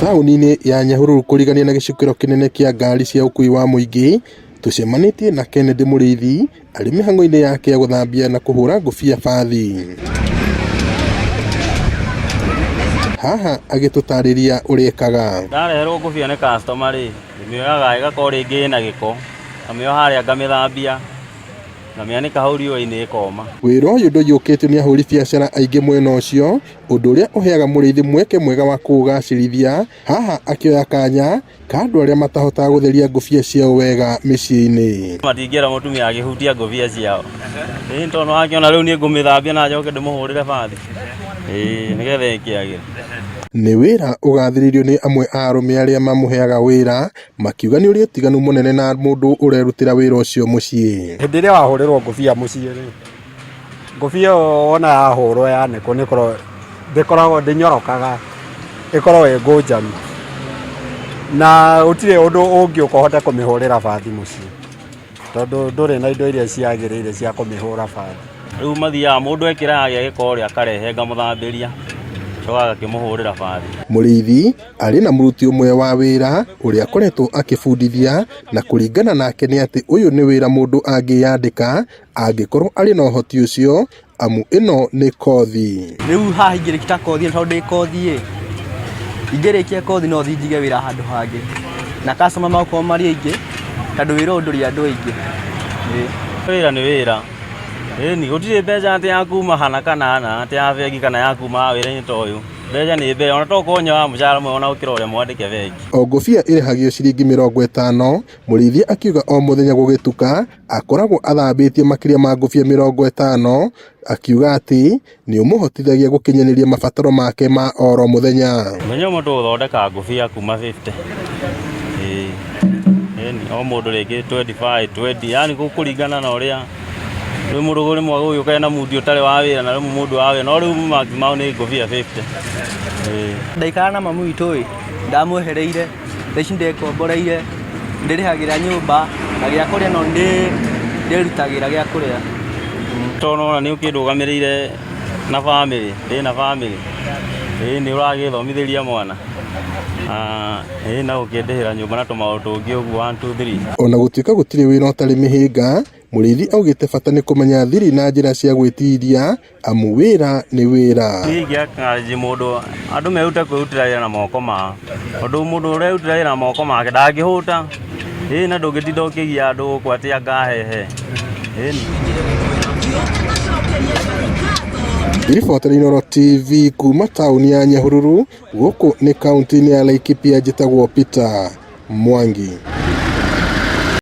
Taũni-inĩ ya Nyahururu kũrigania na gĩcukĩro kĩnene kĩa ngari cia ũkui wa mũingĩ, tũcemanĩtie na Kennedy Mũrĩithi arĩ mĩhang'o-inĩ yake ya gũthambia na kũhũra ngũbia bathi. Haha agĩtũtarĩria ũrĩa ekaga. Ndareherwo ngũbia nĩ customer rĩ, ndĩmĩoyaga ĩgakorwo rĩngĩ ĩna gĩko, ngamĩoya harĩa ngamĩthambia, ngamĩanĩka hau riũa-inĩ ĩkoma. Wĩra ũyũ ndũiyũkĩtio nĩ ahũri biacara aingĩ mwena ũcio, ũndũ ũrĩa ũheaga mũrĩithi mweke mwega wa kũũgacĩrithia, haha akĩoya kanya ka andũ arĩa matahotaga gũtheria ngũbia ciao wega mĩciĩ-inĩ. Matingĩenda mũtumia akĩhutia ngũbia ciao. Ĩĩ tondũ nĩwakĩona rĩu niĩ ngũmĩthambia na njoke ndĩmũhũrĩre bathi. Ĩĩ nĩgetha ĩkĩagĩre. Nĩ wĩra ũgathĩrĩirio nĩ amwe a arũme arĩa mamũheaga wĩra, makiuga nĩ ũrĩ ũtiganu mũnene na mũndũ ũrerutĩra wĩra ũcio mũciĩ. Hĩndĩ ĩrĩa wahũrĩrwo ngũbia mũciĩ rĩ, ngũbia ĩyo wona yahũrwo yanĩkwo nĩ ĩkoragwo ndĩkoragwo ndĩnyorokaga, ĩkoragwo ĩ ngũnjanu. Na gũtirĩ ũndũ ũngĩũka ũhote kũmĩhũrĩra bathi mũciĩ, tondũ ndũrĩ na indo iria ciagĩrĩire cia kũmĩhũra bathi. Rĩu mathiaga mũndũ ekĩra yagĩa gĩko ũrĩa akarehe ngamũthambĩria, coka ngakĩmũhũrĩra bathi. Mũrĩithi arĩ na mũruti ũmwe wa wĩra ũrĩa akoretwo akĩbundithia na kũringana nake nĩ atĩ ũyũ nĩ wĩra mũndũ angĩyandĩka angĩkorwo arĩ na ũhoti ũcio amu ĩno nĩ kothi. Rĩu haha ingĩrĩkia ta kothi tondũ ndĩ kothi ĩ, ingĩrĩkia kothi no thiĩ njige wĩra handũ hangĩ na customer magũkorwo marĩ aingĩ tondũ wĩra ũyũ ndũrĩ andũ aingĩ. Ĩĩ. Wĩra nĩ wĩra, ĩni gũtirĩ mbeca atĩ ya kuma hana kana hana atĩ ya bengi kana ya kuma wĩra-inĩ ta ũyũ. Mbeca nĩ mbeca ona to ũkorwo nyoaga mũcara mwega ona gũkĩra ũrĩa mwandĩke bengi. O ngũbia ĩrĩhagio ciringi 50, Mũrĩithia akiuga o mũthenya gũgĩtuka akoragwo athambĩtie makĩria ma ngũbia 50, akiuga atĩ nĩ ũmũhotithagia gũkinyanĩria mabataro make ma oro mũthenya. Mũthenya ũmwe tũgũthondeka ngũbia kuma 50. Ĩĩ. Ĩni, o mũndũ rĩngĩ 25, 20, yani gũkũringana na ũrĩa rĩu mũndũ rĩmwe agũgĩũka ena mundi ũtarĩ wa wĩra na rĩmwe mũndũ wa wĩra no rĩu maximum nĩ ngũbia 50. Ĩĩ. Ndaikara na mami witũ ĩ, ndamwehereire, thaa ici ndekomboreire, ndĩrĩhagĩra nyũmba na gĩa kũrĩa no ndĩrutagĩra gĩa kũrĩa. Tondũ nĩwona nĩ ũkĩndũgamĩrĩire na bamĩrĩ, ndĩna bamĩrĩ, ĩĩ nĩ ũragĩthomithĩria mwana, ĩĩ na gũkĩndĩhĩra nyũmba na tũmaũndũ tũngĩ ũguo one two three. Ona gũtuĩka gũtirĩ wĩra ũtarĩ mĩhĩnga, Mũrĩithi augĩte bata nĩ kũmenya thiri na njĩra cia gwĩtiria amu wĩra nĩ wĩra. Niĩ ingĩakanji mũndũ andũ merute kwĩrutĩra wĩra na moko mao, tondũ mũndũ ũrerutĩra wĩra na moko make ndangĩhũta, ĩĩ na ndũngĩtinda ũkĩgia andũ gũkũ atĩ anga hehe, ĩni. Ngĩribotera Inooro TV kuma taũni ya Nyahururu, gũkũ nĩ kaũntĩ-inĩ ya Laikipia, njĩtagwo Peter Mwangi.